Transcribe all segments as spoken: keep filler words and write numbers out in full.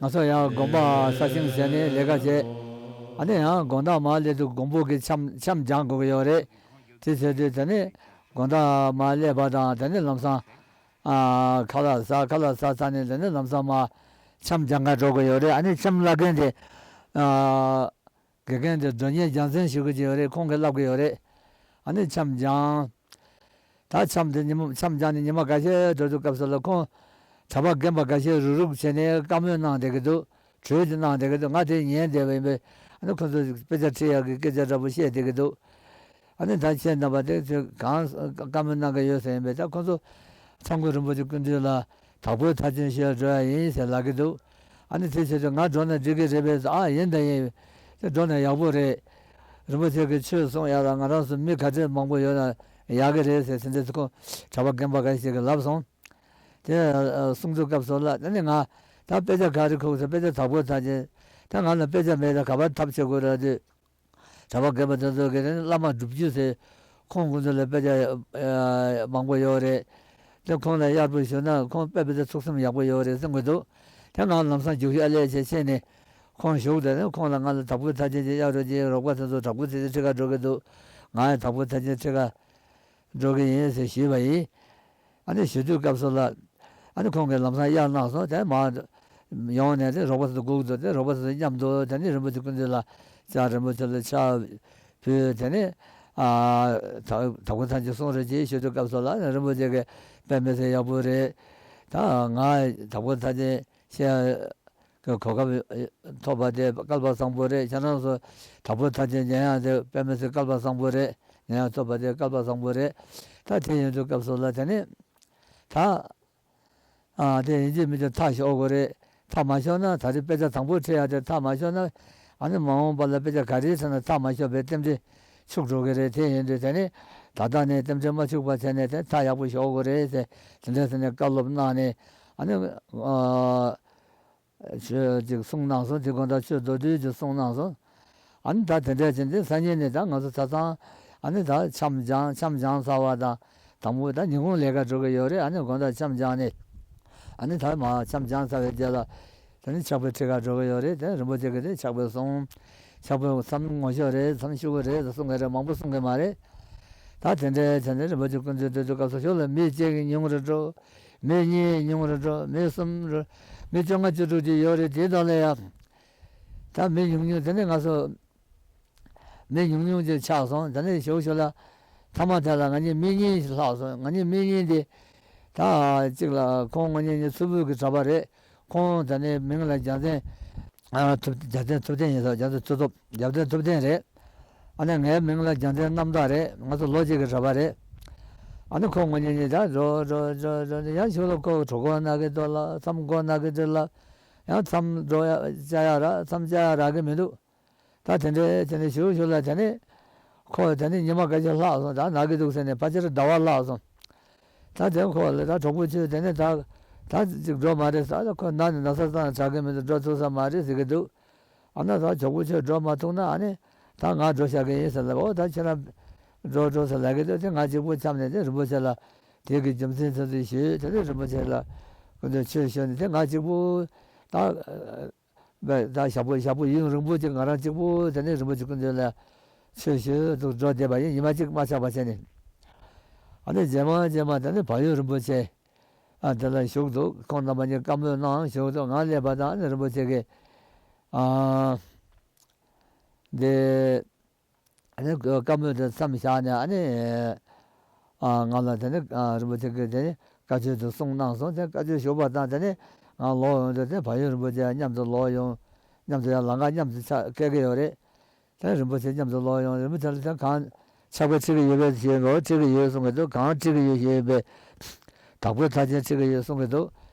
ང་ཚོ་ཡང་དགོན་པ་གསར་བཞེངས་བྱས་ནས་ལས་ཀ་བྱས། ཨ་ནི་ཡང་དགོང་དག་མར་སླེབས་དུས་མགོན་པོ་གི་འཆམ་འཆམ་སྦྱང་དགོས་ཀྱི་ཡོད་རེད། དེ་བྱས་དུས་དེ་ནས་དགོང་དག་མར་སླེབས་པ་དང་དེ་ནས་ལམ་སང་ཨ་ཁ་ལག་ཟ། ཁ་ལག་ཟ་ཚར་ནས་དེ་ནས་ལམ་སང་མར་འཆམ་སྦྱང་ག་འགྲོ་དགོས་ཡོད་རེད། ཨ་ནི་འཆམ་བླ་མཁན་དེ་ཨ་དགེ་རྒན་དེ་མགྲོན་གཉེར་སྦྱང་ཚན་ཞུ་གི་ཡོད་རེད། ཁོང་གིས་བསླབ་ཀྱི་ཡོད་རེད། ཨ་ནི་འཆམ་སྦྱང་། ད་འཆམ་དེ་ཉི་མ་འཆམ་སྦྱངས་ནས་ཉི་མ་འགའ་ཤས་འགྲོ་དུས་སྐབས་སུ་ལ་ཁོང་གྲྭ་པ་རྒན་པ་འགའ་ཤས་རུག་རུག་བྱས་ནས་བཀའ་མོལ་གནང་བསྡད་ཀྱི་འདུག་གྲོས་དེ་གནང་བསྡད་ཀྱི་འདུག་ང་དེ་ཉན་བསྡད་པ་ཡིན་པས། ཨ་ནི་ཁོ་ཚོས་དཔེ་ཆ་ཁྲིད་ཡག་གི་སྐད་ཆ་འདྲ་པོ་བཤད་བསྡད་ཀྱི་འདུག་ཨ་ནི་ད་ཁྱེད་རྣམ་པ་དེ་ཚོས་གང་བཀའ་མོལ་གནང་གི་ཡོད་ཟེར་ཡིན་པས། ད་ཁོ་ཚོ་ཚང་ཀུན་རིན་པོ་ཆེ་སྐུ་མདུན་ལ་དྭགས་པོའི་ཐར་རྒྱན་ཞུ་ཡག་འགྲོ་ཡག་ཡིན་ཟེར་ལབ་ཀྱི་འདུག་ཨ་ནི་དེ་བྱེད་དུས་ང་འགྲོ་ན་འགྲིག་གི་རེད་པས་ཟེར། ཨ་ཡིན་ད་ཡིན། དེ་འགྲོ་ན་ཡག་པོ་རེད། རིན་པོ་ཆེ་གིས་ཆོས་གསུང་ཡག་ལ་ང་རང་ཚོ་མི་ག་ཚོད་མང་པོ་ཡོད་ན་ཡག་གི་རེད་ཟེར། དེ་འདྲ་ཁོ་གྲྭ་པ་རྒན་པ་འགའ་ཞིག་གིས་ལབ་སོང་། དེ་ཨ་གསུང་དུས་སྐབས་སུ་ལ་དེ་ནས་ང་ད་དཔེ་ཆ་ག་རེ་ཁུག་ཟེར། དཔེ་ཆ་དྭགས་པོའི་ཐར་རྒྱན། ད་ང་ལ་དཔེ་ཆ་མེད་ད་ག་པར་ཐབས་བྱེད་དགོས་རེད་དུས། གྲྭ་པ་རྒན་པ་དེ་ཚོ་གིས་དེ་ནས་བླ་མ་སྒྲུབ་བརྒྱུད་ཟེར། ཁོང་ཀུན་ཚོ་ལ་དཔེ་ཆ་ཨ་མང་པོ་ཡོད་རེད། དེ་ཁོང་ལ་གཡར་པོ་ཞུ་ན་ཁོང་དཔེ་དཔེ་ཆ་ཚུགས་སེམས་ཡག་པོ་ཡོད་རེད་གསུང་གི་འདུག་དེ་ང་ལམ་སང་རྒྱུགས་ཤར་ལས་བྱས་ཕྱིན་ནས་ཁོང་བཞུགས། དེ་ནས་ཁོང་ལ་ང་ལ་དྭགས་པོའི་ཐར་རྒྱན་གྱི་གཡར་རོགས་གྱིས། རོགས་པ་དེ་ཚོ་དྭགས་པོའི་ཐར་རྒྱན་ཁྲིད་ག་འགྲོ་གི་འདུག་ང་ཡང་དྭགས་པོའི་ཐར་རྒྱན་ཁྲིད་ག་འགྲོ་གི་ཡིན་ཟེར་ཞུས་པ་ཡིན། ཨ་ནི་ཞུ་དུས་སྐབས་སུ་ལ་ཨ་ནི་ཁོང་གིས་ལམ་སང་གཡར་གནང་སོང་། དེ་མར་ཡོང་ནས་དེ་རོགས་པ་ཚོ་སྒུག་འདུག་དེ་རོགས་པ་ཚོ་མཉམ་དུ་དེ་ནས་རིན་པོ་ཆེ་སྐུ་མདུན་ལ་ཕྱག་རིན་པོ་ཆེ་ལ་ཕྱག་ཕུལ། དེ་ནས་ཨ་དྭགས་པོའི་ཐར་རྒྱན་གསུང་རོགས་གྱིས་ཞུ་དུས་སྐབས་སུ་ལ་རིན་པོ་ཆེ་གིས་དཔེ་མི་སྲིད་ཡག་པོ་རེད། ད་ང་དྭགས་པོའི་ཐར་རྒྱན་བཤད་གོ་སྐབས་ཐོབ་པ་དེ་སྐལ་པ་བཟང་པོ་རེད། ཁྱེད་རང་ཚོ་དྭགས་པོའི་ཐར་རྒྱན་ཉན་ཡག་དེ་དཔེ་མི་སྲིད་སྐལ་པ་བཟང་པོ་རེད། ཉན་ཡག་ཐོབ་པ་དེ་སྐལ་པ་བཟང་པོ་རེད། ད་དེ་ཡིན་དུས་སྐབས་སུ་ལ་དེ་ནས་ད་ཨ་དེ་ཡིན་གཅིག་མིན་གཅིག་ཐག་ཞོག་དགོས་རེད། ཐག་མ་ཞོག་ན་ད་རེས་དཔེ་ཆ་དང་པོ་ཁྲིད་ཡག་དེ་ཐག་མ་ཞོག་ན་ཨ་ནི་མ་འོངས་པ་ལ་དཔེ་ཆ་ག་རེ་ཁྲིད་ན་ཐག་མ་ཞོག་པའི་རྟེན་འབྲེལ་འཆུག་འགྲོ་གི་རེད། དེ་ཡིན་དུས་དེ་ནས་ད་ལྟ་ནས་རྟེན་འབྲེལ་མ་འཆུག་པ་བྱས་ནས་དེ་ཐག་ཡག་པོ་ཞོག་དགོས་རེད་ཟེར། དེ་འདྲ་ཟེར་ནས་བཀའ་སློབ་གནང་ནས་ཨ་ནི་ཨ། ཆོས་ཅིག་གསུངས་གནང་སོང་། དེ་དགོང་དག་ཆོས་མདོར་བསྡུས་ཅིག་གསུངས་གནང་སོང་། ཨ་ནི་ད་དེ་འདྲ་བྱས་ཏེ་སང་ཉིན་ནས་ད་ང་ཚོ་ཆ་ཚང་ཨ་ནི་ད་འཆམ་སྦྱང་། འཆམ་སྦྱང་ཚར་བ་དང་དང་པོ་ད་ཉིན་གུང་ལས་ཀ་འགྲོ་གི་ཡོད་རེད། ཨ་ནི་དགོང་དག་འཆམ་སྦྱངས་ནས་ཨ་ནི་ད་མར་འཆམ་སྦྱངས་ཚར་བའི་རྗེས་ལ་དེ་ནི་ཕྱག་དཔེ་ཁྲིད་ག་འགྲོ་གི་ཡོད་རེད། དེ་རིན་པོ་ཆེ་གིས་དེ་ཕྱག་དཔེ་གསུངས། ཕྱག་དཔེ་མཚམས་ངོ་ཤོར་རེད། མཚམས་ཤོར་གི་རེད་ཟེར་གསུང་གི་རེད། མང་པོ་གསུང་གི་མ་རེད། ད་དེ་འདྲའི་བྱས་ནས་རིན་པོ་ཆེ་སྐུ་མདུན་བསྡད་དུས་སྐབས་སུ་ཞོར་ལ་མི་གཅིག་གིས་ཉུང་རུ་འགྲོ། མི་གཉིས་ཉུང་རུ་འགྲོ། མི་གསུམ་རུ། མི་བཅོ་ལྔ་བཅུ་དྲུག་ཅིག་ཡོད་རེད། དེའི་ཐོག་ལ་ཡང་ད་མི་ཉུང་ཉུང་དེ་ནས་ང་ཚོ་མི་ཉུང་ཉུང་ཅིག་ཆགས་སོང་། དེ་ནས་ཞོག་ཞོག་ལ་མཐའ་མ་དེ་ལ་ང་གཉིས་མི་གཉིས་ཤིག་ལྷག་སོང་། ང་གཉིས་མི་གཉིས་དེ་ད་གཅིག་ལ་ཁོང་ང་གཉིས་གཉིས་མཚུར་ཕུ་གི་གྲྭ་པ་རེད། ཁོང་དེ་ནས་མིང་ལ་རྒྱལ་མཚན་ཨ་ཐུབ། རྒྱལ་མཚན་ཐུབ་བསྟན་ཡིན་ས། རྒྱལ་མཚན་ཐུབ་ཐུབ། རྒྱལ་མཚན་ཐུབ་བསྟན་རེད། ཨ་ནི་ངའི་མིང་ལ་རྒྱལ་མཚན་རྣམ་དག་རེད། ང་ཚོ་ལོ་གཅིག་གི་གྲྭ་པ་རེད། ཨ་ནི་ཁོང་ང་གཉིས་གཉིས་ད་འགྲོ་འགྲོ་འགྲོ་འགྲོ་ནས་ཡང་ཞོར་ལ་ཁོ་གྲོད་ཁོག་ན་གི་འདུག་ལ། མཚམས་མགོ་ན་གི་འདུག་ལ། ཡང་མཚམས་འགྲོ་ཡ་བཅའ་ཡ་རག་མཚམས་བཅའ་ཡ་རག་གི་མི་འདུག་ད་དེ་འདྲའི་དེ་འདྲའི་ཞུ་ཞུ་ལ་དེ་ནས་ཁོ་དེ་ནས་ཉི་མ་འགའ་ཤས་ལྷག་སོང་། ད་ན་གི་འདུག་ཟེར་ནས་ཕལ་ཆེར་ཟླ་བ་ལྷག་སོང་། ད་དེ་ཁོ་ལ་ད་གྲོགས་པོ་ཁྱོད་དེ་ནས་ད་ད་ཅིག་འགྲོ་མ་རེད་ཟེར། ད་ཁོ་ན་ནས་ན་ཚ་ཙང་དྲག་གི་མི་འདུག་འགྲོ་ཐུབ་ས་མ་རེད་ཟེར་གི་འདུག་ཨ་ན་ད་གྲོགས་པོ་ཁྱོད་འགྲོ་མ་ཐུབ་ན་ཨ་ནི་ད་ང་འགྲོ་བཞག་གི་ཡིན་ཟེར་ལབ། འོ་ད་ཁྱེད་རང་འགྲོ་འགྲོ་ཟེར་ལབ་གི་འདུག་དེ་ང་གཅིག་པུ་འཁྱམས་ནས་དེ་རིན་པོ་ཆེ་ལ་དེ་གི་རྒྱུ་མཚན་དེ་ཚོ་ཞུས། དེ་ནས་རིན་པོ་ཆེ་ལ་སྐུ་མདུན་ཆོས་ཞུས་ནས་དེ་ང་གཅིག་པུ་ད། བས་ད་ཞག་པོ་ཞག་པོ་ཡུན་རིང་པོ་ཅིག་ང་རང་གཅིག་པུ་དེ་ནས་རིན་པོ་ཆེ་སྐུ་མདུན་ལ་ཆོས་ཞུ་འདུག་འགྲོ་བསྡད་པ་ཡིན། ཉི་མ་གཅིག་མ་ཆག་པ་བྱས་ནས། ཨ་ནི་རྗེས་མ་རྗེས་མ་དེ་ནས་བལ་ཡུལ་རིན་པོ་ཆེ་ཨ་དེ་ལ་བཞུགས་འདུག་ཁོང་རྣམ་པ་གཉིས་བཀའ་མོལ་གནང་བཞུགས་འདུག་ང་སླེབས་པ་དང་ཨ་ནི་རིན་པོ་ཆེ་གིས་ཨ་འདི། ཨ་ནི་བཀའ་མོལ་དེ་མཚམས་བཞག་ནས་ཨ་ནི་ཨ་ང་ལ་དེ་ནི་ཨ་རིན་པོ་ཆེ་གིས་དེ་ནི་བཀའ་ཆོས་དེ་གསུངས་གནང་སོང་། དེ་བཀའ་ཆོས་ཞུས་པ་དང་དེ་ནི་ང་ལོག་ཡོང་དུས་དེ་བལ་ཡུལ་རིན་པོ་ཆེ་མཉམ་དུ་ལོག་ཡོང་། མཉམ་དུ་ཡང་ལམ་ཁ་མཉམ་དུ་ཆགས་བསྐྱལ་གྱི་ཡོད་རེད། དེ་རིན་པོ་ཆེ་མཉམ་དུ་ལོག་ཡོང་། རིན་པོ་ཆེ་ལ་དེ་གང་ཕྱག་དཔེ་ཁྲིད་ཀྱི་ཡོད་པས་ཞེས་འོ་ཁྲིད་ཀྱི་ཡོད་གསུང་གི་འདུག་གང་ཁྲིད་ཀྱི་ཡོད་ཞེས་པས་དྭགས་པོའི་ཐར་རྒྱན་ཁྲིད་ཀྱི་ཡོད་གསུང་གི་འདུག་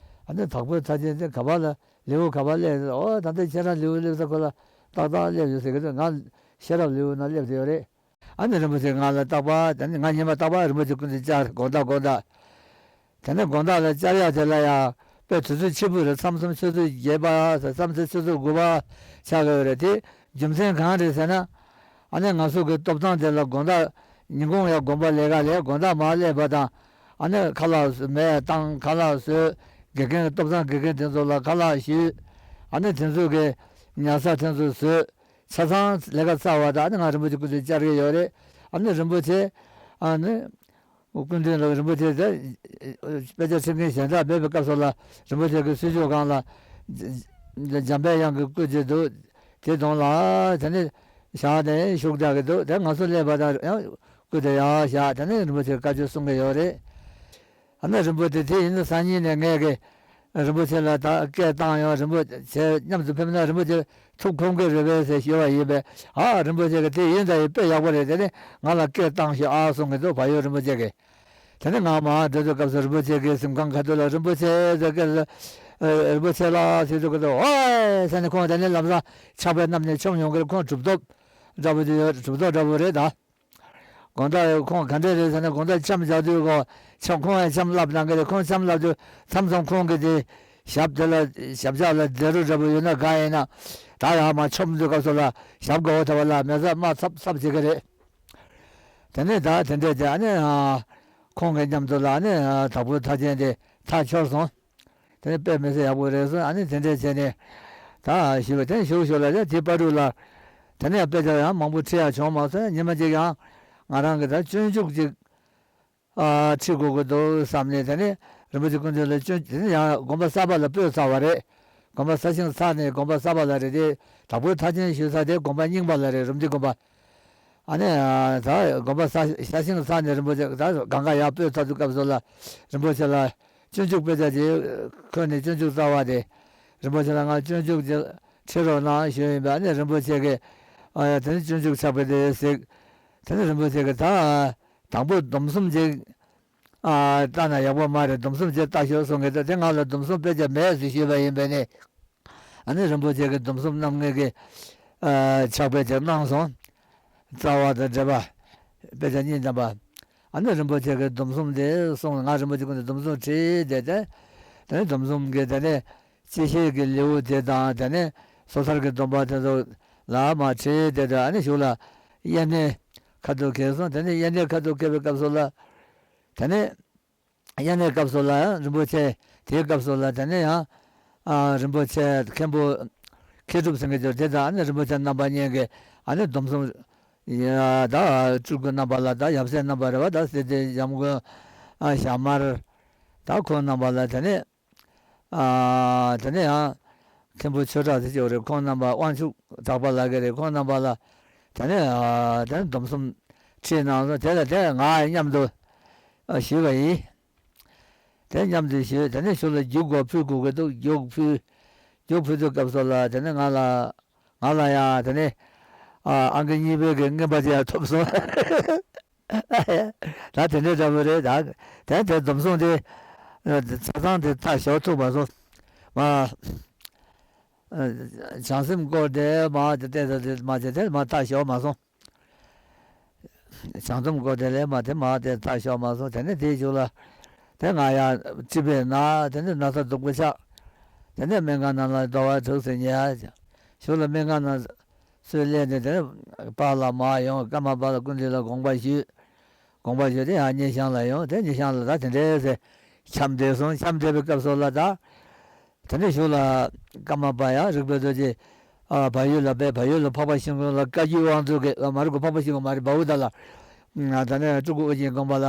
ཨ་ནི་དྭགས་པོའི་ཐར་རྒྱན་དེ་ག་པ་ལ་ལེའུ་ག་པ་སླེབས། འོ་ད་ལྟ་ཁྱེད་རང་ལེའུ་སླེབས་ས་ཁོ་ལ་ཏག་ཏག་སླེབས་ཡོད་ཟེར་གི་འདུག་ང་ཤེས་རབ་ལེའུ་ནང་སླེབས་བསྡད་ཡོད་རེད། ཨ་ནི་རིན་པོ་ཆེ་ང་ལ་རྟག་པར་ད་ནི་ང་ཉི་མ་རྟག་པར་རིན་པོ་ཆེ་སྐུ་མདུན་བཅར། དགོང་དག་དགོང་དག་དེ་ནས་དགོང་དག་ལ་བཅར་ཡག་དེ་ལ་ཡང་དཔེ་དུས་ཚོད་ཕྱི་པོ་རེད། མཚམས་མཚམས་ཆུ་ཚོད་བརྒྱད་པ་མཚམས་མཚམས་ཆུ་ཚོད་དགུ་པ་ཆགས་ཀྱི་ཡོད་རེད། དེ་རྒྱུ་མཚན་གང་རེད་ཟེར་ན། ཨ་ནི་ང་ཚོ་གི་ཐོབ་ཐང་དེ་ལ་དགོང་དག་ཉིན་གུང་ཡང་དགོན་པ་ལས་ཀ་ལས་དགོང་དག་མར་སླེབས་པ་དང་ཨ་ནི་ཁ་ལག་མེ་བཏང་། ཁ་ལག་བཟོས། དགེ་རྒན་ཐོབ་ཐང་དགེ་རྒན་དེ་ཚོ་ལ་ཁ་ལག་ཞུས། ཨ་ནི་དེ་ཚོ་གི་ཉལ་ས་དེ་ཚོ་བཟོས། ཆ་ཚང་ལས་ཀ་ཚར་བ་དང་ཨ་ནི་ང་རིན་པོ་ཆེ་སྐུ་མདུན་བཅར་གྱི་ཡོད་རེད། ཨ་ནི་རིན་པོ་ཆེ་ཨ་ནི་སྐུ་མདུན་ལ་རིན་པོ་ཆེ་དེ་དཔེ་ཆ་ཁྲིད་མཁན་གཞན་དག་མེད་པའི་སྐབས་སུ་ལ་རིན་པོ་ཆེ་གི་གསོལ་ཇ་སྒང་ལ་འཇམ་པའི་དབྱངས་ཀྱི་སྐུ་ཅིག་འདུག་དེ་གདོང་ལ་དེ་ནི་བཞག་ནས་བཞུགས་བསྡད་ཀྱི་འདུག་དེ་ང་ཚོ་སླེབས་པ་དང་ཡང་སྐུ་དེ་ཡར་བཞག་དེ་ནི་རིན་པོ་ཆེ་བཀའ་ཆོས་གསུང་གི་ཡོད་རེད། ཨ་ནི་རིན་པོ་ཆེ་དེ་ཡིན་ན་སང་ཉིན་ནས་ངས་ཀྱི་རིན་པོ་ཆེ་ལ་ད་སྐད་བཏང་ཡོང་། རིན་པོ་ཆེ་མཉམ་དུ་ཕེབས་ན་རིན་པོ་ཆེ་ཐུགས་ཁོམ་གི་རེད་པས་ཟེར་ཞུས་པ་ཡིན་པས། ཨ་རིན་པོ་ཆེ་གི་དེ་ཡིན་ད་ཡིན་དཔེ་ཡག་པོ་རེད། དེ་ནི་ང་ལ་སྐད་བཏང་ཤོག་ཨ་གསུང་གི་འདུག་བལ་ཡུལ་རིན་པོ་ཆེ་གི། དེ་ནི་ང་མར་འགྲོ་དུས་སྐབས་སུ་རིན་པོ་ཆེ་གི་གཟིམ་ཁང་ཁ་ཐུག་ལ་རིན་པོ་ཆེ་ཟེར་སྐད་ལ་རིན་པོ་ཆེ་ལགས་ཟེར་དུས་སྐད་དུ་ཨོའི་ཟེར་ནས་ཁོང་དེ་ནི་ལམ་སང་ཕྱག་དཔེ་བསྣམས་ནས་མཆོང་ཡོང་གི་རེད། ཁོང་གྲུབ་ཐོབ་འདྲ་པོ་དེ་ཡོད། གྲུབ་ཐོབ་འདྲ་པོ་རེད་ད། དགོང་དག་ཁོང་ག་འདྲས་རེད་ཟེར་ན། དགོང་དག་འཆམ་བཞག་དུས་ཁོ་འཆམ་ཁོང་ཡང་འཆམ་བསླབ་གནང་གི་རེད། ཁོང་འཆམ་བསླབ་དུས་མཚམས་མཚམས་ཁོང་གིས་དེ་ཞབས་དེ་ལ་ཞབས་བཅགས་ལ་བདེ་རུ་འདྲ་པོ་ཡོད་ན་དགའ་ཡིན་ན་ད་ཡར་མར་མཆོང་དུས་སྐབས་སུ་ལ་ཞབས་དགའ་བོ་ཐོབ་པ་ལ་མེ་བཙའ་དམར་ཚབ་ཚབ་བྱེད་ཀྱི་རེད། དེ་ནས་ད་དེ་འདྲས་དེ་ཨ་ནི་ཁོང་གི་མཉམ་དུ་ལ་ཨ་ནི་དྭགས་པོའི་མཐའ་ཅན་དེ་ཐག་ཆོད་སོང་། དེ་ནས་དཔེ་མི་སྲིད་ཡག་པོ་རེད་ཟེར། ཨ་ནི་དེ་འདྲས་བྱས་ནས་ད་ཞུས་པ་དེ་ནས་ཞུ་ཞུ་ལ་ཡ་དེ་བར་དུ་ལ་དེ་ནས་དཔེ་ཆ་ཡང་མང་པོ་ཁྲིད་ཡག་བྱུང་མ་སོང་། ཉི་མ་གཅིག་ཡང་ང་རང་གི་ད་སྤྱོད་འཇུག་ཅིག་ཨ་ཁྲིད་དགོས་ཀྱི་འདུག་བསམ་ནས། དེ་ནས་རིན་པོ་ཆེ་སྐུ་མདུན་ལ་སྤྱོད་དེ་ནས་ཡང་དགོན་པ་གསར་པ་ལ་སྤོས་ཚར་བ་རེད། དགོན་པ་གསར་བཞེངས་ཚར་ནས་དགོན་པ་གསར་པ་ལ་རེད་དེ། དྭགས་པོའི་མཐའ་ཅན་ཞུ་ས་དེ་དགོན་པ་རྙིང་པ་ལ་རེད། རུམ་བཏེག་དགོན་པ། ཨ་ནི་ད་དགོན་པ་གསར་གསར་བཞེངས་ཚར་ནས་རིན་པོ་ཆེ་ད་གང་ག་ཡར་སྤོས་ཚར་དུས་སྐབས་སུ་ལ་རིན་པོ་ཆེ་ལ་སྤྱོད་འཇུག་དཔེ་ཆ་དེ་ཁོ་ནས་སྤྱོད་འཇུག་རྩ་བ་དེ་རིན་པོ་ཆེ་ལ་ང་སྤྱོད་འཇུག་དེ་ཁྲིད་རོགས་གནང་ཞུས་ཡིན་པས། ཨ་ནི་རིན་པོ་ཆེ་གིས་ཨ་ཡ་དེ་ནི་སྤྱོད་འཇུག་ཕྱག་དཔེ་དེ་གཟིགས། དེ་ནི་རིན་པོ་ཆེ་གིས་ད་དང་པོ་སྡོམ་གསུམ་ཅིག་ཨ་ལྟ་ན་ཡག་པོ་མ་རེད། སྡོམ་གསུམ་ཅིག་ལྟ་ཤོག་གསུང་གི་འདུག་དེ་ང་ལ་སྡོམ་གསུམ་དཔེ་ཆ་མེད་ཟེར་ཞུས་པ་ཡིན་པས་ནི། ཨ་ནི་རིན་པོ་ཆེ་གིས་སྡོམ་གསུམ་རྣམ་ངེས་ཀྱི་ཨ་ཕྱག་དཔེ་ཅིག་གནང་སོང་། རྩ་བ་དང་འགྲེལ་པ། དཔེ་ཆ་གཉིས་ཙམ་པ། ཨ་ནི་རིན་པོ་ཆེ་གིས་སྡོམ་གསུམ་དེ་གསུངས། ང་རིན་པོ་ཆེ་ཀུན་ཏུ་སྡོམ་གསུམ་ཁྲིད་དེ་དེ། དེ་ནས་སྡོམ་གསུམ་གྱི་དེ་ནས་སྤྱི་བཤད་ཀྱི་ལེའུ་དེ་དང་། དེ་ནས་སོ་ཐར་གྱི་སྡོམ་པ་དེ་ཚོ་ལ་མར་ཁྲིད་དེ་དེ། ཨ་ནི་གཞུག་ལ་དབྱར་གནས་ཁ་ཐུག་འཁེལ་སོང་། དེ་ནས་དབྱར་གནས་ཁ་ཐུག་འཁེལ་བའི་སྐབས་སུ་ལ་དེ་ནས། དབྱར་གནས་སྐབས་སུ་ལ་རིན་པོ་ཆེ། དེའི་སྐབས་སུ་ལ་དེ་ནས་ཡང་ཨ་རིན་པོ་ཆེ་མཁན་པོ་མཁས་གྲུབ་ཟེར་མཁན་ཅིག་དེ་དང་ཨ་ནི་རིན་པོ་ཆེ་རྣམ་པ་གཉིས་ཀྱིས་ཨ་ནི་སྡོམ་གསུམ་ཡ་ད་སྤྲུལ་སྐུ་རྣམ་པ་ལ་ད་ཡབ་སྲས་རྣམ་པ་རེད་བ། ད་སྲས་སྡེ་འཇམ་མགོན་ཨ་ཞྭ་དམར་ད་ཁོང་རྣམ་པ་ལ། དེ་ནས་ཨ་དེ་ནས་ཡང་མཁན་པོ་ཆོས་གྲགས་ཟེར་གྱི་ཡོད་རེད། ཁོང་རྣམ་པ་དབང་ཕྱུག་གྲགས་པ་ལགས་ཀྱི་རེད། ཁོང་རྣམ་པ་ལ་དེ་ནས་ཨ་དེ་ནས་སྡོམ་གསུམ་ཁྲིད་གནང་སོང་། དེ་ལ་དེ་ང་མཉམ་དུ་ཨ་ཞུས་པ་ཡིན། དེ་མཉམ་དུ་ཞུས། དེ་ནས་ཞུ་ལ་རྒྱུགས་དགོས་ཕུལ་དགོས་ཀྱི་འདུག་རྒྱུགས་ཕུལ། རྒྱུགས་ཕུལ་དུས་སྐབས་སུ་ལ་དེ་ནས་ང་ལ་ང་ལ་ཡང་དེ་ནས་ཨ་ཨང་ཀི་གཉིས་པའི་གི་རྔན་པ་དེ་ཡང་ཐོབ་སོང་། ད་དེ་འདྲའི་འདྲ་པོ་རེད། ད་དེ་དེ་སྡོམ་གསུམ་དེ་ཆ་ཚང་དེ་ཐག་ཞོག་ཐུབ་མ་སོང་། མ་བྱང་སེམས་སྐོར་དེ་མ་དེ་ལྟས་དེ་མ་བྱས་དེ་མ་ཐག་ཞོག་མ་སོང་། བྱང་སྡོམ་སྐོར་དེ་ལས་མ་དེ་མ་དེ་ཐག་ཞོག་མ་སོང་། དེ་ནས་དེའི་མཇུག་ལ་དེ་ང་ཡང་སྤྱི་པའི་ན་དེ་ནས་ན་ཚ་སྡུག་པོ་ཆགས། དེ་ནས་སྨན་ཁང་ནང་ལ་ཟླ་བ་དྲུག་ཙམ་ཉལ། གཞུག་ལ་སྨན་ཁང་ནང་སུས་སླེབས་ནས་དེ་ནས་པཱ་ལགས་མར་ཡོང་། ཀརྨ་པ་ལགས་སྐུ་མདུན་ལ་དགོངས་པ་ཞུས། དགོངས་པ་ཞུས་ཏེ་ཡང་སྙེ་ཤང་ལ་ཡོང་། དེ་སྙེ་ཤང་ལ་ད་དེ་འདྲའི་ཟེར་འཆམ་བསྡད་སོང་། འཆམ་བསྡད་པའི་སྐབས་སུ་ལ་ད། དེ་ནས་གཞུག་ལ་ཀརྨ་པ་ཡང་རིག་པའི་རྡོ་རྗེ་ཨ་བལ་ཡུལ་ལ་ཕེབས། བལ་ཡུལ་ལ་འཕགས་པ་ཤིང་ཀུན་ལ་བཀའ་བརྒྱུད་དབང་བཙུན་གྱི་ཨ་མ་རེད་གོ། འཕགས་པ་ཤིང་ཀུན་མ་རེད། བའུ་ད་ལ་ཨ་ད་ནས་སྤྲུལ་སྐུ་ཨོ་རྒྱན་དགོན་པ་ལ་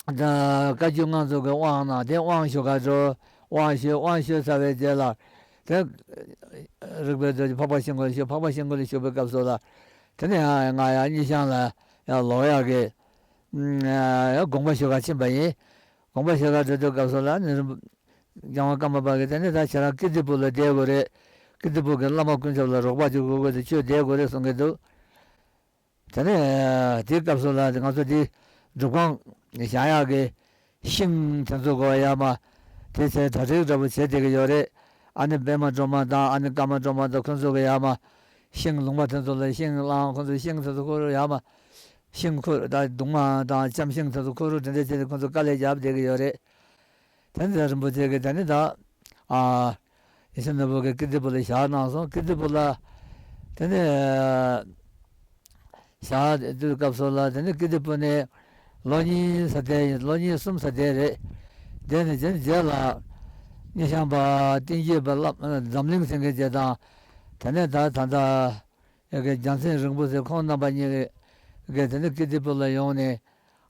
ད་བཀའ་བརྒྱུད་དབང་བཙུན་གྱི་དབང་གནང་། དེ་དབང་ཞུ་ག་འགྲོ། དབང་ཞུས། དབང་ཞུས་ཚར་བའི་རྗེས་ལ་དེ་རིག་པའི་རྡོ་རྗེ་འཕགས་པ་ཤིང་ཀུན་ལ་ཞུ། འཕགས་པ་ཤིང་ཀུན་ལ་ཞུ་བའི་སྐབས་སུ་ལ་དེ་ནས་ཡང་ང་ཡང་སྙེ་ཤང་ལ་ཡང་ལོག་ཡག་གི་ཨ་དགོངས་པ་ཞུ་ག་ཕྱིན་པ་ཡིན། དགོངས་པ་ཞུ་ག་འགྲོ་དུས་སྐབས་སུ་ལ་ནི་རིན་པོ་རྒྱལ་དབང་ཀརྨ་པ་གིས་དེ་ནས་ད་ཁྱེད་རང་ཀིརྟི་པུར་ལ་བསྡད་དགོས་རེད། ཀིརྟི་པུར་གྱི་བླ་མ་ཀུན་ཁྱབ་ལ་རོགས་པ་ཅིག་དགོས་དགོས་ཏེ་ཁྱོད་བསྡད་དགོས་རེད་གསུང་གི་འདུག་དེ་ནས་དེའི་སྐབས་སུ་ལ་ང་ཚོ་འདི་སྒྲུབ་ཁང་བཞེངས་ཡག་གི་ཤིང་དེ་ཚོ་གོ་ཡ་མ་དེ་ཚོ་གྲ་སྒྲིག་འདྲ་པོ་བྱས་བསྡད་ཀྱི་ཡོད་རེད། ཨ་ནི་པདྨ་སྒྲོལ་མ་དང་ཨ་ནི་ཀརྨ་སྒྲོལ་མ་དང་ཁོང་ཚོ་གི་ཡ་མ་ཤིང་ལུང་པ་དེ་ཚོ་ལ་ཤིང་བླངས། ཁོང་ཚོ་ཤིང་དེ་ཚོ་ཁུར་ཡ་མ་ཤིང་ཁུར་ད་གདུང་མ་དང་ལྕམ་ཤིང་དེ་ཚོ་ཁུར་དེ་འདྲ་བྱས་ཏེ་ཁོང་ཚོ་དཀའ་ལས་རྒྱབ་བསྡད་ཀྱི་ཡོད་རེད། དེ་ནས་རིན་པོ་ཆེ་གིས་དེ་ནས་ད་ཨ་ཡེ་ཤེས་ནོར་བུ་གི་ཀིརྟི་པུར་ལ་བཞག་གནང་སོང་། ཀིརྟི་པུར་ལ་དེ་ནས་བཞག་དུས་སྐབས་སུ་ལ་དེ་ནས་ཀིརྟི་པུར་ནས་ལོ་གཉིས་ཙམ་བསྡད་ཡིན། ལོ་གཉིས་གསུམ་ཙམ་བསྡད་རེད། དེ་ནས་རྗེས་རྗེས་ལ་ སྙེ་ཤང་པ་བསྟན་རྒྱས་པ་བླ་འཛམ་གླིང་ཟེར་མཁན་བཅས་དང་། དེ་ནས་ད་ད་ལྟ་ཡ་གི་རྒྱལ་མཚན་རིང་པོ་ཟེར། ཁོང་རྣམ་པ་གཉིས་ཀྱིས་དེ་ནས་ཀིརྟི་པུར་ལ་ཡོང་ནས།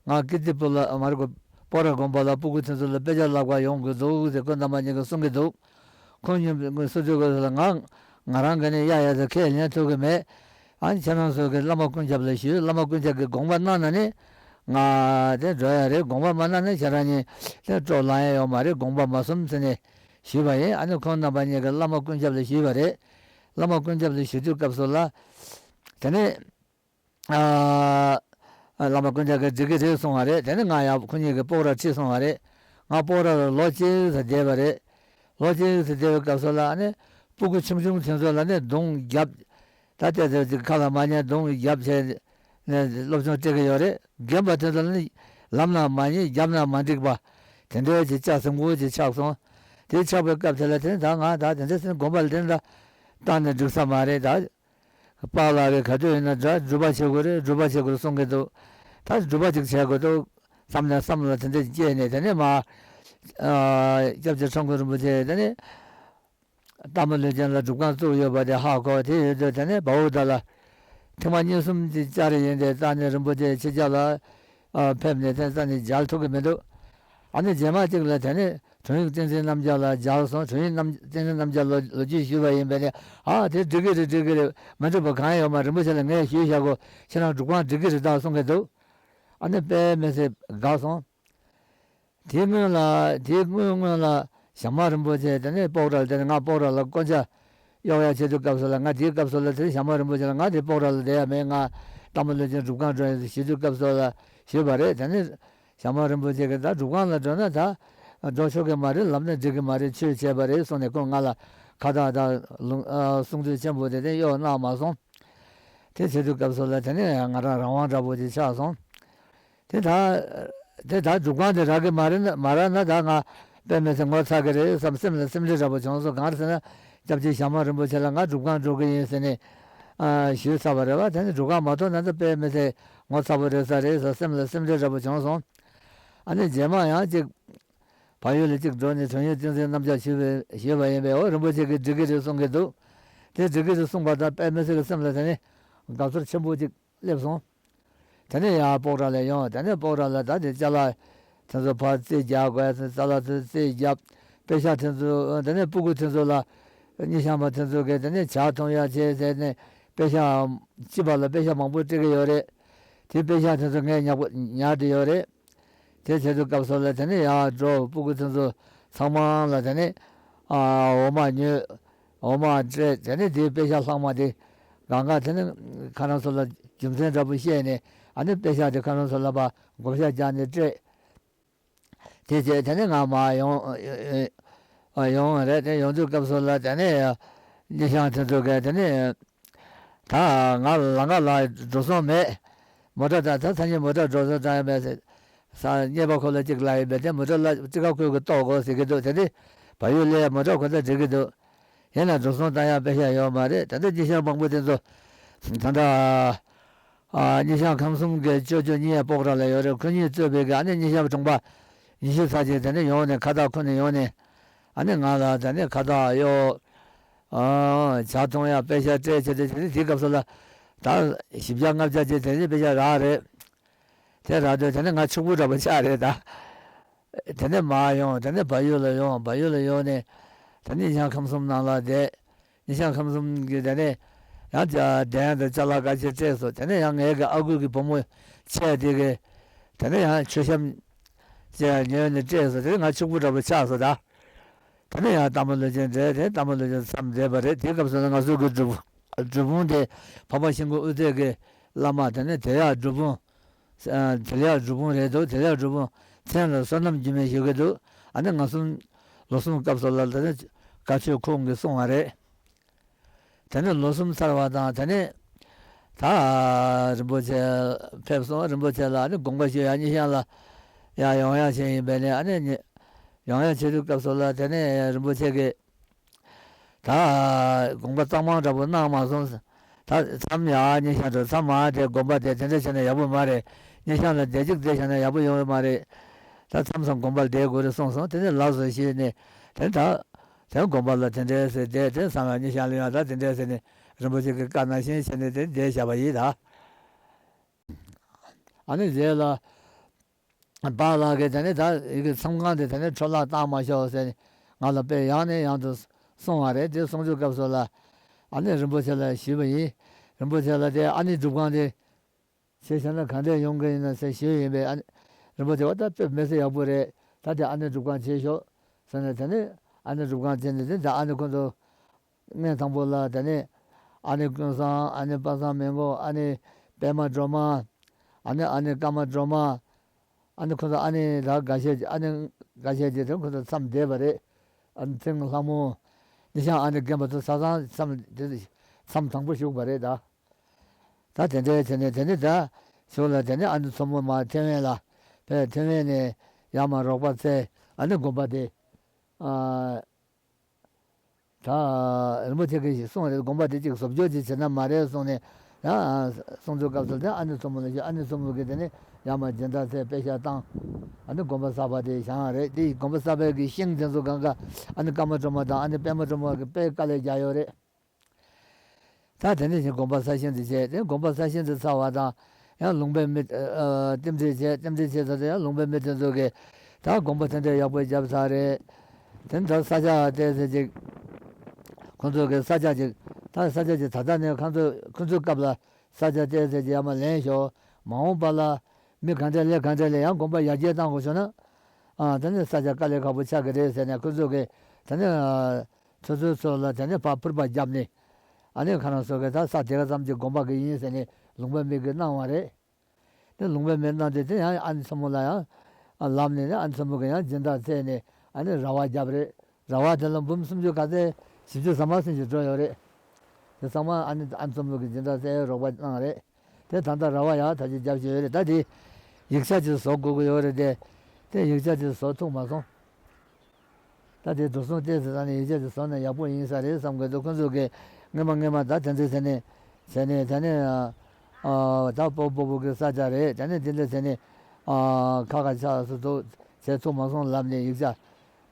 ང་ཀིརྟི་པུར་ལ་མ་རེད་གོ། སྤོག་ར་དགོན་པ་ལ་སྤུ་གུ་དེ་ཚོ་ལ་དཔེ་ཆ་བསླབ་ག་ཡོང་གི་འདུག་ཟེར་ཁོང་རྣམ་པ་གཉིས་ཀྱིས་གསུང་གི་འདུག་ཁོང་གཉིས་སུ་ཚོད་དགོས་ལ་ང་ང་རང་ག་ནས་ཡ་ཡ་ཟེར། ཁས་ལེན་ཐུབ་ཀྱི་མེད། ཨ་ནི་ཁྱེད་རང་ཚོ་གི་བླ་མ་ཀུན་ཁྱབ་ལ་ཞུས། བླ་མ་ཀུན་ཁྱབ་ཀྱིས་དགོངས་པ་གནང་ན་ནི་ང་དེ་འགྲོ་ཡ་རེད། དགོངས་པ་མ་གནང་ན་ཁྱེད་རང་གཉིས་དེ་སྤྲོ་ལངས་ཡ་ཡོད་མ་རེད། དགོངས་པ་མ་ཚོམས་ཟེར་ནས་ཞུས་པ་ཡིན། ཨ་ནི་ཁོང་རྣམ་པ་གཉིས་ཀྱིས་བླ་མ་ཀུན་ཁྱབ་ལ་ཞུས་པ་རེད། བླ་མ་ཀུན་ཁྱབ་ལ་ཞུ་དུས་སྐབས་སུ་ལ། དེ་ནས་ཨ་བླ་མ་ཀུན་ཁྱབ་ཀྱིས་འགྲིག་གི་རེད་གསུངས་པ་རེད། དེ་ནས་ང་ཡང་ཁོ་གཉིས་ཀྱིས་སྤོག་ར་ཁྲིད་སོང་བ་རེད། ང་སྤོག་ར་ལ་ལོ་གཅིག་ཙམ་བསྡད་པ་རེད། ལོ་གཅིག་ཙམ་བསྡད་པའི་སྐབས་སུ་ལ་ཨ་ནི་སྤུ་གུ་ཆུང་ཆུང་དེ་ཚོ་ལ་ནི་རྡུང་རྒྱབ། ད་ལྟའི་ཚོད་ཅིག་ཁ་ལ་མ་ཉན་རྡུང་རྒྱབ་བྱས་ནས་སློབ་སྦྱོང་སྤྲད་ཀྱི་ཡོད་རེད། རྒན་པ་དེ་ཚོ་ལ་ནི་ལབ་ན་མ་ཉན། རྒྱབ་ན་མ་འགྲིག་པ། དེ་འདྲའི་ཅིག་ལྕགས་ཟིང་པོ་ཅིག་ཆགས་སོང་། དེ་ཆགས་པའི་སྐབས་དེ་ལ་དེ་ནི་ད་ང་ད་དེ་འདྲ་ཟེར་ནས་དགོན་པ་ལ་དེ་འདྲ་བཏང་ནས་འགྲིག་ས་མ་རེད། ད་པཱ་ལགས་ཀྱིས་ག་དུས་ཡིན་ན་འདྲ་སྒྲུབ་པ་བྱེད་དགོས་རེད། སྒྲུབ་པ་བྱེད་དགོས་རེད་གསུང་གི་འདུག་ད་སྒྲུབ་པ་ཅིག་བྱེད་དགོས་འདུག་བསམ་ནས་བསམ་བློ་དེ་འདྲ་སྐྱེས་ནས། དེ་ནས་མ་ཨ་སྐྱབས་རྗེ་ཁྲ་འགུ་རིན་པོ་ཆེ་དེ་ནས་སྟག་མོ་ལུས་ཅན་ལ་སྒྲུབ་ཁང་བཙུགས་ཡོད་པ་དེ་ཧ་གོ། དེ་ཡོད་དུས་དེ་ནས་བའུ་ད་ལ་ཐེངས་མ་གཉིས་གསུམ་ཅིག་བཅར་ཡིན་ཏེ། རྩ་ནས་རིན་པོ་ཆེ་ཕྱི་རྒྱལ་ལ་ཨ་ཕེབས་ནས་དེ་རྩ་ནས་མཇལ་ཐུབ་ཀྱི་མི་འདུག་ཨ་ནི་རྗེས་མ་གཅིག་ལ་དེ་ནས་དྲུང་ཡིག་བསྟན་འཛིན་རྣམ་རྒྱལ་ལ་མཇལ་སོང་། དྲུང་ཡིག་རྣམ་བསྟན་འཛིན་རྣམ་རྒྱལ་ལ་ལོ་རྒྱུས་ཞུས་པ་ཡིན་པས་ནས། ཨ་དེ་འགྲིག་གི་རེད། འགྲིག་གི་རེད། མི་འགྲིག་པ་གང་ཡང་ཡོད་མ་རེད། རིན་པོ་ཆེ་ལ་ངས་ཞུས་བཞག་གོ། ཁྱེད་རང་སྒྲུབ་ཁང་འགྲིག་གི་རེད་ད་གསུང་གི་འདུག་ཨ་ནི་དཔེ་མི་སྲིད་དགའ་སོང་། དེའི་སྔོན་ལ་དེའི་སྔོན་སྔོན་ལ་ཞྭ་དམར་རིན་པོ་ཆེ་དེ་ནས་སྤོག་ར་ལ། དེ་ནས་ང་སྤོག་ར་ལ་སྐོར་ཆ་གཡོག་ཡ་བྱེད་དུས་སྐབས་སུ་ལ། ང་དེའི་སྐབས་སུ་ལ་དེ་ཞྭ་དམར་རིན་པོ་ཆེ་ལ་ང་དེ་སྤོག་ར་ལ་བསྡད་ཡ་མེད། ང་སྟག་མོ་ལུས་ཅན་སྒྲུབ་ཁང་འགྲོ་ཡ་ཞུ་དུས་སྐབས་སུ་ལ་ཞུས་པ་རེད། དེ་ནས་ཞྭ་དམར་རིན་པོ་ཆེ་གིས་ད་སྒྲུབ་ཁང་ལ་འགྲོ་ན་ད་འགྲོ་ཆོག་གི་མ་རེད། ལབ་ན་འགྲིག་གི་མ་རེད། ཆོས་བྱས་པ་རེད་གསུངས་ནས་ཁོང་ང་ལ་ཁ་བཏགས་དང་ལུང་ཨ་གསུང་ཚུལ་ཆེན་པོ་དེ་དེ་གཡོག་གནང་མ་སོང་། དེ་བྱེད་དུས་སྐབས་སུ་ལ་དེ་ནས་ང་རང་རང་དབང་འདྲ་པོ་ཅིག་ཆགས་སོང་། དེ་ད་དེ་ད་སྒྲུབ་ཁང་དེ་རག་གི་མ་རེད་ན། མ་རག་ན་ད་ང་དཔེ་མི་སྲིད་ངོ་ཚ་གི་རེད་བསམ། སེམས་ལ་སེམས་ཁྲལ་འདྲ་པོ་བྱུང་སོང་། གང་རེད་ཟེར་ན་སྐྱབས་རྗེ་ཞྭ་དམར་རིན་པོ་ཆེ་ལ་ང་སྒྲུབ་ཁང་འགྲོ་གི་ཡིན་ཟེར་ནས་ཨ་ཞུས་ཚར་བ་རེད་བ། དེ་ནས་སྒྲུབ་ཁང་མ་ཐོབ་ན་ད་དཔེ་མི་སྲིད་ངོ་ཚ་པོ་རེད་ས་རེད་ཟེར། སེམས་ལ་སེམས་ཁྲལ་འདྲ་པོ་བྱུང་སོང་། ཨ་ནི་རྗེས་མ་ཡང་ཅིག་བལ་ཡུལ་ལ་གཅིག་འགྲོ་ནས་དྲུང་ཡིག་བསྟན་འཛིན་རྣམ་རྒྱལ་ཞུས་པའི་ཞུས་པ་ཡིན་པས། འོ་རིན་པོ་ཆེ་གིས་འགྲིག་གི་རེད་གསུང་གི་འདུག་དེ་འགྲིག་གི་རེད་གསུངས་པ་དང་དཔེ་མི་སྲིད་ཀྱི་སེམས་ལ་དེ་ནས་དགའ་ཚོར་ཆེན་པོ་ཅིག་སླེབས་སོང་། དེ་ནས་ཡང་སྤོག་ར་ལ་ཡོང་། དེ་ནས་སྤོག་ར་ལ་ད་དེ་ཅ་ལག་དེ་ཚོ་ཕར་རྩིས་རྒྱག་དགོས། ཅ་ལག་ཚོ་རྩིས་རྒྱབ། པེ་ཤག་དེ་ཚོ་དེ་ནས་སྤུ་གུ་དེ་ཚོ་ལ་སྙེ་ཤང་པ་དེ་ཚོ་གིས་དེ་ནས་ཇ་འཐུང་ཡག་བྱས་ཟེར་ནས་པེ་ཤག་སྤྱི་པ་ལ་པེ་ཤག་མང་པོ་སྤྲད་ཀྱི་ཡོད་རེད། དེ་པེ་ཤག་དེ་ཚོ་ངས་ཉར་ཉར་བསྡད་ཡོད་རེད། དེ་བྱེད་དུས་སྐབས་སུ་ལ་དེ་ནས་ཡར་འགྲོ། སྤུ་གུ་དེ་ཚོ་ཚང་མ་ལ་དེ་ནས་ཨ་འོ་མ་ཉོས། འོ་མ་སྤྲད། དེ་ནས་དེའི་པེ་ཤག་ལྷག་མ་དེ་གང་ག་དེ་ནས་ཁ་རང་ཚོ་ལ་རྒྱུ་མཚན་འདྲ་པོ་བཤད་ནས། ཨ་ནི་པེ་ཤག་དེ་ཁ་རང་ཚོ་ལ་ཕར་བགོ་བཤའ་རྒྱག་ནས་སྤྲད། དེ་བྱས་དེ་ནས་ང་མར་ཡོང་ཨ་ཡོང་བ་རེད། དེ་ཡོང་དུས་སྐབས་སུ་ལ་དེ་ནས་སྙེ་ཤང་དེ་ཚོ་གིས་དེ་ནས་ད་ང་ལམ་ཁ་ལ་འགྲོ་སོང་མེད། མོ་ཊ་ད་ད་སང་ཉིན་མོ་ཊ་འགྲོ་སོང་ད་ཡང་མེད་ཟེར། ས་གཉེར་པ་ཁོ་ལ་གཅིག་ལབ་ཡིན་པས། དེ་མོ་ཊ་ལ་ཊི་ཀ་ཁོས་ཀྱིས་གཏོང་དགོས་ཟེར་གྱི་འདུག་དེ་ནས་བལ་ཡུལ་ལ་མོ་ཊ་ཁོ་ད་འགྲིག་གི་འདུག་ཡིན་ན་འགྲོ་སོང་ད་ཡང་པེ་ཤག་ཡོད་མ་རེད། ད་ལྟ་སྙེ་ཤང་མང་པོ་དེ་ཚོ་ད་ལྟ་ཨ་སྙེ་ཤང་ཁམས་གསུམ་གྱི་ཅོ་ཅོ་གཉིས་ཡང་སྤོག་ར་ལ་ཡོད་རེད། ཁོ་གཉིས་གཙོས་པའི་གི་ཨ་ནི་སྙེ་ཤང་གྲོང་པ་ཉི་ཤུ་ཙམ་ཅིག་དེ་ནས་ཡོང་ནས་ཁ་བཏགས་ཁུར་ནས་ཡོང་ནས། ཨ་ནི་ང་ལ་དེ་ནས་ཁ་བཏགས་གཡོག་ཨ་ཇ་འཐུང་ཡག་པེ་ཤག་སྤྲད་བྱས་ཏེ། དེ་ནས་དེའི་སྐབས་སུ་ལ་ད་བཞི་བརྒྱ་ལྔ་བརྒྱ་ཅིག་དེ་ནས་པེ་ཤག་རག་རེད། དེ་རག་དུས་དེ་ནས་ང་ཕྱུག་པོ་འདྲ་པོ་ཆགས་རེད་ད། དེ་ནས་མར་ཡོང་། དེ་ནས་བལ་ཡུལ་ལ་ཡོང་། བལ་ཡུལ་ལ་ཡོང་ནས་དེ་ནས་སྙེ་ཤང་ཁམས་གསུམ་ནང་ལ་བསྡད། སྙེ་ཤང་ཁམས་གསུམ་གྱི་དེ་ནས་ཡང་ཅ་གདན་དང་ཅ་ལག་ཁ་ཤས་སྤྲད་སོང་། དེ་ནས་ཡང་ངའི་གི་ཨ་ཁུ་གི་བུ་མོ་ཆེ་དེ་གིས་དེ་ནས་ཡང་མཆོད་བཤམས་ཅིག་ཉོས་ནས་སྤྲད་སོང་། དེ་ནས་ང་ཕྱུག་པོ་འདྲ་པོ་ཆགས་སོང་ད། དེ་ནས་ཡང་སྟག་མོ་ལུས་ཅན་འདྲེས་ཏེ། སྟག་མོ་ལུས་ཅན་མཚམས་འདྲེས་པ་རེད། དེའི་སྐབས་སུ་ན་ང་ཚོ་གི་སྒྲུབ་སྒྲུབ་ཕུང་དེ་འཕགས་པ་ཤིང་ཀུན་དབུ་མཛད་ཀྱི་བླ་མ་དེ་ནས་དེ་ཡག་སྒྲུབ་ཕུང་། ཨ་དེ་ཡག་སྒྲུབ་ཕུང་རེད་འདུག་དེ་ཡག་སྒྲུབ་ཕུང་མཚན་ལ་བསོད་ནམས་འགྱུར་མེད་ཞུ་གི་འདུག་ཨ་ནི་ང་གསུམ་ལོ་གསུམ་སྐབས་སུ་ལ་དེ་ནས་བཀའ་ཆོས་ཁོང་གིས་གསུངས་པ་རེད། དེ་ནས་ལོ་གསུམ་ཚར་བ་དང་། དེ་ནས་ད་རིན་པོ་ཆེ་ཕེབས་སོང་། རིན་པོ་ཆེ་ལ་ཨ་ནི་དགོངས་པ་ཞུ་ཡག་སྙེ་ཤང་ལ་ཡང་ཡོང་ཡག་བྱས་ཡིན་པས་ནས། ཨ་ནི་ཡོང་ཡག་བྱེད་དུས་སྐབས་སུ་ལ་དེ་ནས་རིན་པོ་ཆེ་གིས་ད་དགོངས་པ་གཙང་མ་འདྲ་པོ་གནང་མ་སོང་། ད་མཚམས་ཡར་སྙེ་ཤང་འགྲོ། མཚམས་མར་དེ་དགོན་པ་དེ་དེ་འདྲ་བྱས་ན་ཡག་པོ་མ་རེད། སྙེ་ཤང་ལ་བསྡད་གཅིག་བསྡད་བྱས་ན་ཡག་པོ་ཡོང་གི་མ་རེད། ད་མཚམས་མཚམས་དགོན་པ་ལ་བསྡད་དགོས་རེད་གསུངས་སོང་། དེ་ནས་ལགས་སོ་ཞུས་ནས། དེ་ད་དེ་དགོན་པ་ལ་དེ་འདྲའི་ཟེར་བསྡད་དེ་བསམ་ཡག་ཉི་ཤང་ལ་ཡང་ད་དེ་འདྲའི་ཟེར་ནས་རིན་པོ་ཆེ་གི་བཀའ་ནང་བཞིན་བྱས་ནས་དེ་བསྡད་བཞག་པ་ཡིན་ད། ཨ་ནི་རྗེས་ལ་པཱ་ལགས་ཀྱིས་དེ་ནས་ད་ཡི་གེ་མཚམས་ཁང་དེ་དེ་ནས་འཕྲོ་བརླག་བཏང་མ་ཤོག་ཟེར་ནས་ང་ལ་དཔེ་ཡང་ནས་ཡང་དུ་གསུང་བ་རེད། དེ་གསུང་དུས་སྐབས་སུ་ལ་ཨ་ནི་རིན་པོ་ཆེ་ལ་ཞུས་པ་ཡིན། རིན་པོ་ཆེ་ལ་དེ་ཨ་ནི་སྒྲུབ་ཁང་དེ་བྱས་བཞག་ན་ག་འདྲས་ཡོང་གི་ཡིན་ན་ཟེར་ཞུས་ཡིན་པས། ཨ་ནི་རིན་པོ་ཆེ་བ་ད་དཔེ་མི་སྲིད་ཡག་པོ་རེད། ད་དེ་ཨ་ནི་སྒྲུབ་ཁང་བྱེད་ཤོག་ཟེར་ནས། དེ་ནས་ཨ་ནི་སྒྲུབ་ཁང་བྱས་ནས་དེ་ད་ཨ་ནི་ཁོང་ཚོ་སྔོན་དང་པོ་ལ་དེ་ནས་ཨ་ནི་ཀུན་བཟང་། ཨ་ནི་པ་སངས་མི་མགོ། ཨ་ནི་པད་མ་སྒྲོལ་མ། ཨ་ནི་ཨ་ནི་ཀརྨ་སྒྲོལ་མ། ཨ་ནི་ཁོ་ཚོ་ཨ་ནི་ད་འགའ་ཤས་ཀྱི་ཨ་ནི་འགའ་ཤས་ཀྱི་དེ་ཁོ་ཚོ་མཚམས་བསྡད་པ་རེད། ཨ་ནི་ཐེངས་ལྷ་མོ་ནི་ཤང་ཨ་ནི་རྒན་པ་ཚོ་ས་སང་མཚམས་དེ་མཚམས་དང་པོ་བཞུགས་པ་རེད་ད། ད་དེ་འདྲའི་དེ་ནས་དེ་ནས་ད་ཞོགས་ལ་དེ་ནས་ཨ་ནི་མཚོ་མོ་མར་ཐེ་ཝན་ལ་ཕེབས། ཐེ་ཝན་ནས་ཡར་མར་རོགས་པ་བཙལ། ཨ་ནི་དགོན་པ་དེ་ཨ། ད་རིན་པོ་ཆེ་གིས་གསུངས་རེད། དགོན་པ་དེ་གཅིག་བཟོ་བཅོས་ཅིག་བྱེད་ན་མ་རེད་གསུངས་ནས། ཡང་གསུང་དུས་སྐབས་སུ་དེ་ཨ་ནི་མཚོ་མོ་ལ་ཞུས། ཨ་ནི་མཚོ་མོ་གིས་དེ་ནས་ཡར་མར་སྦྱིན་བདག་བཙལ་པེ་ཤ་བཏང་། ཨ་ནི་དགོན་པ་གསར་པ་དེ་བཞེངས་རེད། དེ་དགོན་པ་གསར་པའི་གི་ཤིང་དེ་ཚོ་སྒང་ག་ཨ་ནི་ཀརྨ་སྒྲོལ་མ་དང་ཨ་ནི་པད་མ་སྒྲོལ་མ་གིས་དཔེ་དཀའ་ལས་རྒྱག་ཡོད་རེད། ད་དེ་ནས་བཞིན་དགོན་པ་གསར་བཞེངས་དེ་བྱས། དེ་དགོན་པ་གསར་བཞེངས་དེ་ཚར་བ་དང་ཡང་ལུང་པའི་མི་ཨ་རྟེན་འབྲེལ་བྱས། རྟེན་འབྲེལ་བྱས་ཚར་དུས་ཡང་ལུང་པའི་མི་དེ་ཚོ་གིས་ད་དགོན་པ་དེ་འདྲ་ཡག་པོ་བརྒྱབ་ཚར་རེད། དེ་ནས་ད་ས་ཆ་བལྟས་ཚེ་ཅིག་ཁོང་ཚོ་གིས་ས་ཆ་ཅིག་ད་ས་ཆ་ཅིག་ད་ལྟ་ནས་ཁོང་ཚོ་ཁོང་ཚོའི་སྐབས་ལ་ས་ཆ་བལྟས་ཚེ་ཅིག་ཡར་མར་ལེན་ཤོག་མ་འོངས་པ་ལ་མི་ག་འདྲ་སླེབས་ག་འདྲ་སླེབས་ཡང་དགོན་པ་ཡར་རྒྱས་གཏང་དགོས་བྱུང་ན། ཨ་དེ་ནས་ས་ཆ་དཀའ་ལས་ཁག་པོ་ཆགས་ཀྱི་རེད་ཟེར་ནས་ཁོ་ཚོ་གིས་དེ་ནས་ཨ་ཚོད་ཚོད་ཚོད་ལ་དེ་ནས་ཕར་ཕུར་པ་བརྒྱབ་ནས། ཨ་ནི་ཁོ་རང་ཚོ་གིས་ད་ས་དེ་ག་ཙམ་གྱི་དགོན་པ་གི་ཡིན་ཟེར་ནས་ལུང་པའི་མི་གིས་གནང་བ་རེད། དེ་ལུང་པའི་མི་གནང་དུས་དེ་ཡང་ཨ་ནི་མཚོ་མོ་ལ་ཡང་ལབ་ནས་ནི་ཨ་ནི་མཚོ་མོ་གིས་ཡང་སྦྱིན་བདག་བཙལ་ནས་ཨ་ནི་ར་བ་བརྒྱབ་རེད། ར་བ་དེ་ལ་འབུམ་སུམ་ཅུ་ག་ཚད་བཞི་བཅུ་ཟ་མ་ཟིན་ཅིག་འགྲོ་ཡོད་རེད། དེ་ཚང་མ་ཨ་ནི་ཨ་ནི་མཚོ་མོ་གིས་སྦྱིན་བདག་བཙལ་རོགས་པ་གནང་རེད། དེ་ད་ལྟ་ར་བ་ཡག་ཐག་ཆོད་རྒྱབ་བཞག་ཡོད་རེད། ད་དེ་ཡིག་ཆ་ཅིག་བཟོ་དགོས་ཀྱི་ཡོད་རེད་དེ། དེ་ཡིག་ཆ་ཅིག་བཟོ་ཐུབ་མ་སོང་། ད་དེ་འགྲོ་སོང་བལྟས་ཚེ་ད་ནི་ཡིག་ཆ་ཅིག་བཟོ་ན་ཡག་པོ་ཡིན་ས་རེད་བསམ་གྱི་འདུག་ཁོང་ཚོ་གིས་སྔོན་མ་སྔོན་མ་ད་དེ་འདྲ་བྱས་ནས་བྱས་ནས་ད་ནི་ཨ་ད་སྤོ་སྤོ་བོ་གི་ས་ཆ་རེད། ད་ནི་དེ་འདྲ་བྱས་ནས་ཨ་ཁ་ཁ་ཆགས་སུ་ཐུག་བྱས་ཐུབ་མ་སོང་ལབ་ནས་ཡིག་ཆ་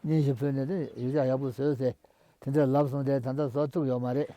སྙན་ཞུ་ཕུལ་ནས་དེ་ཡིག་ཆ་ཡག་པོ་བཟོས་ཟེར། དེ་འདྲ་ལབ་སོང་སྟེ་ད་ལྟ་བཟོ་ཐུབ་ཡོད་མ་རེད།